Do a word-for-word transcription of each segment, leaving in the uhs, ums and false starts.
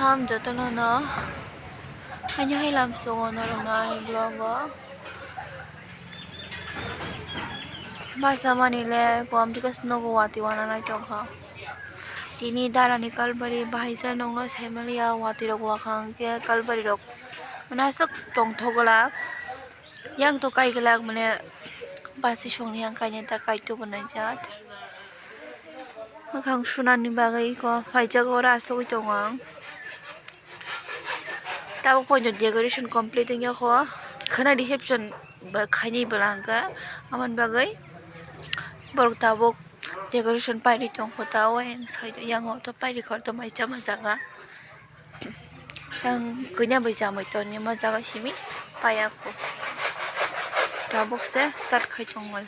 Ham jotono no haino hai lam sogo norokno ani vlog o. Basa mani le kom because nogo watwi wana nai tongkha. Tini darani kalbari bahaisa nokno saimaliya watwi rok wakha hwnkhe kalbari rok mane aswk tongthok glak. Yang to kai glak mane basi songni yang kainai ta kaito bo naijat. Mwkhang sunani bagwi iko phaijak oro asugwi tongo ang. Tabuk poito decoration complete wngya kho khwna reception ba khainai bwla hwnkha aboni bagwi borok tabuk decoration pairwi tongkho ta o yang side o yang o to pairwi khorokto mai chama jaga. Tang kanya bai jamai toni ma jaga simi paya ko. Tabuk se start khai tongoi.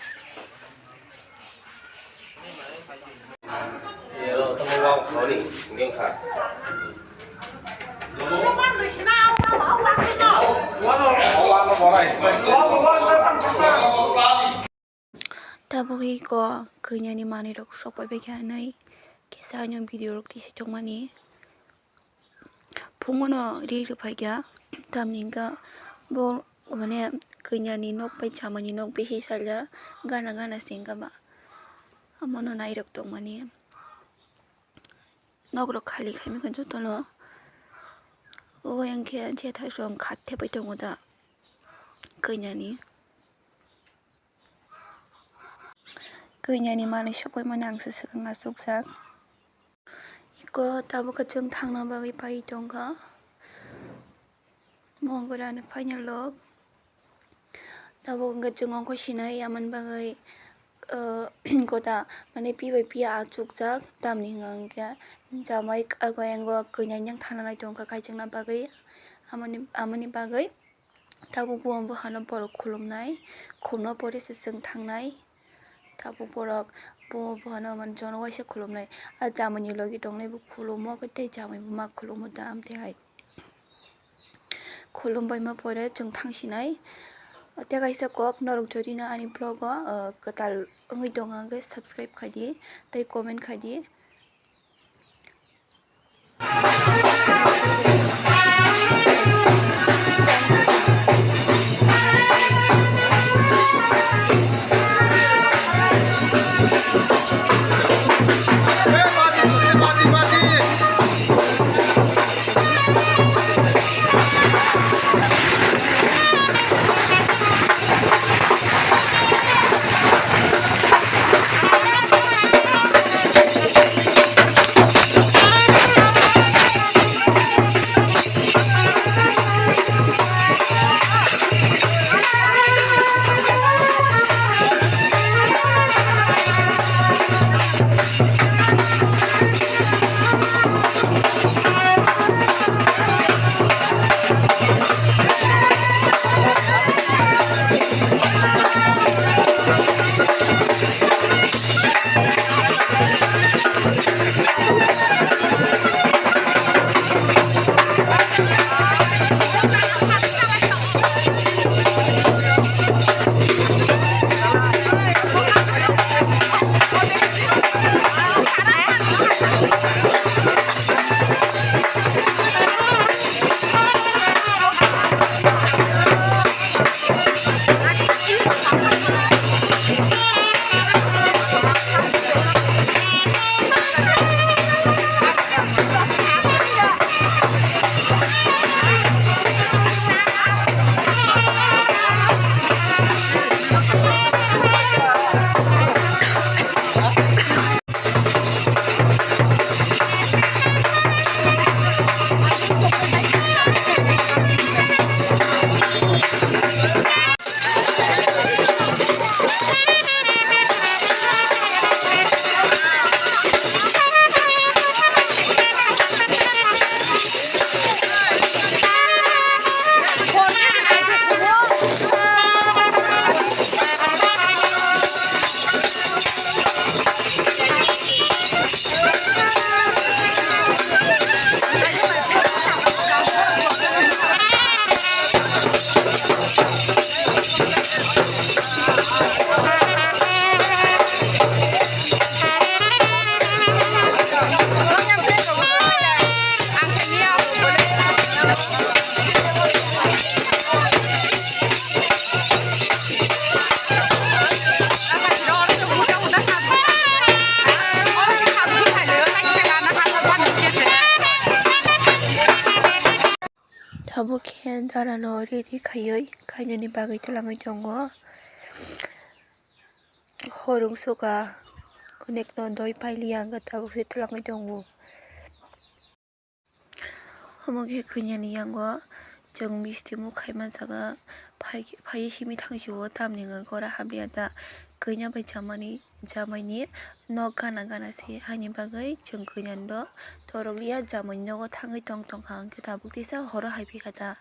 Tabuk iko kanya ni manwi rok sok pai bai kha nai kisa ano video rok tisi tongmani. Phungo no ri rwphaikha, tamni hwnkhe bo mane kanya ni nok bai chamani nok bisingo salya gana gana se wngkha ba. Omono nairok tongmani nok rok khali khaimikha jotono. O hwnkhe jethai song khat thepai tongo da kanya ni. Kanya ni manwi sokpai mani ang se swkang achukjak. Iko tabuk khe chwng thangna bagwi pai tongkha. Mongorani final lok. Tabuk hwnkhe chwng ongkho sinai, amoni bagwi, ah, gota mane pi bai piya achukjak, tamni hwnka hwnkhe jamai ag-, ago kanya yang thana nai tongkha kaichakna bagwi. Amoni, amoni bagwi. Tabuk bo buphano borok khulumnai, khulumna pore se chwng thangnai. Tabuk borok bo buphano mane jono waisa khulumnai. A jamani logi tongnai bo khulumo, tei jamai bo ma khulumo da amtwi hai. Khulumbaima pore chwng thangsinai. Tei kaisa kok norok jodi no ani vlog o, ah, kwtal wngwi tongo hwnkhe subscribe khaidi tei comment khaidi. Bo khe dara no ready khaiwi khainani bagwi twlangwi tongo. Hor wngsuka, onek no doi pailiya, wngkha tabuk se twlangwi tongo. Omo khe kanya ni yango chwng misti muk khai manjak, phai, phaiwi simi thang sio, tamni hwnka khe oro hamya da. Kanya bai chamani, jamai ni nok gana gana se, haini bagwi chwng kanya no torok liya, jamai ni nogo thangwi tong tong kha, hwnkhe tabuk tisa horo hai phi kha da.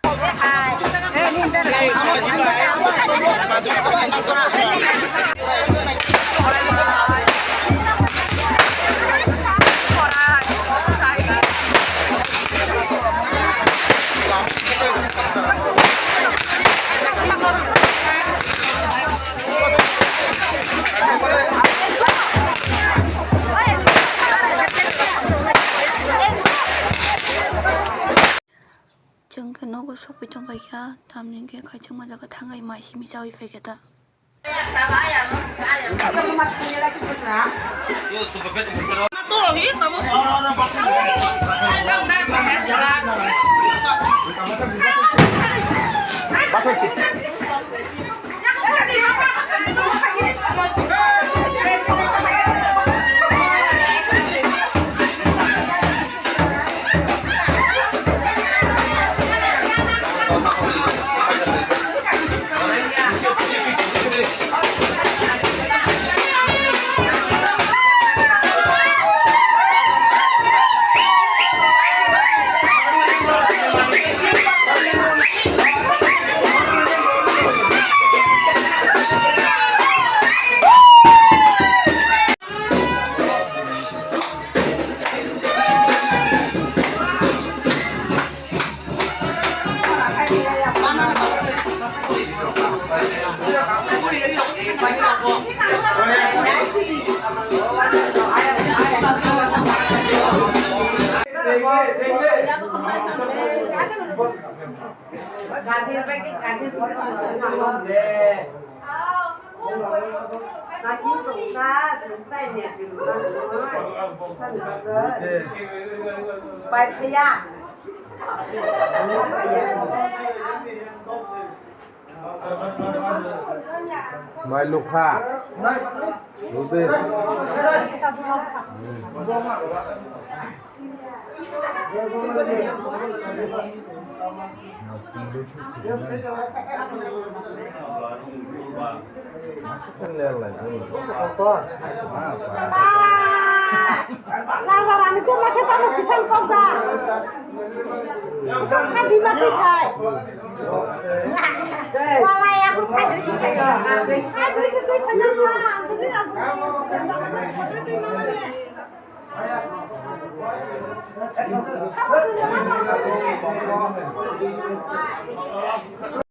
Chwng khe nogo sokwi tong paikha, tamni hwnkhe khaichangma jaga thangwi mai simi chaui phaikha ta. Mai lukha. Rudi. Lajarani tuma khe tamo kisan kok da. Kha bima twi khai. Walai aku khai dri khai. Khai dri khai khai na.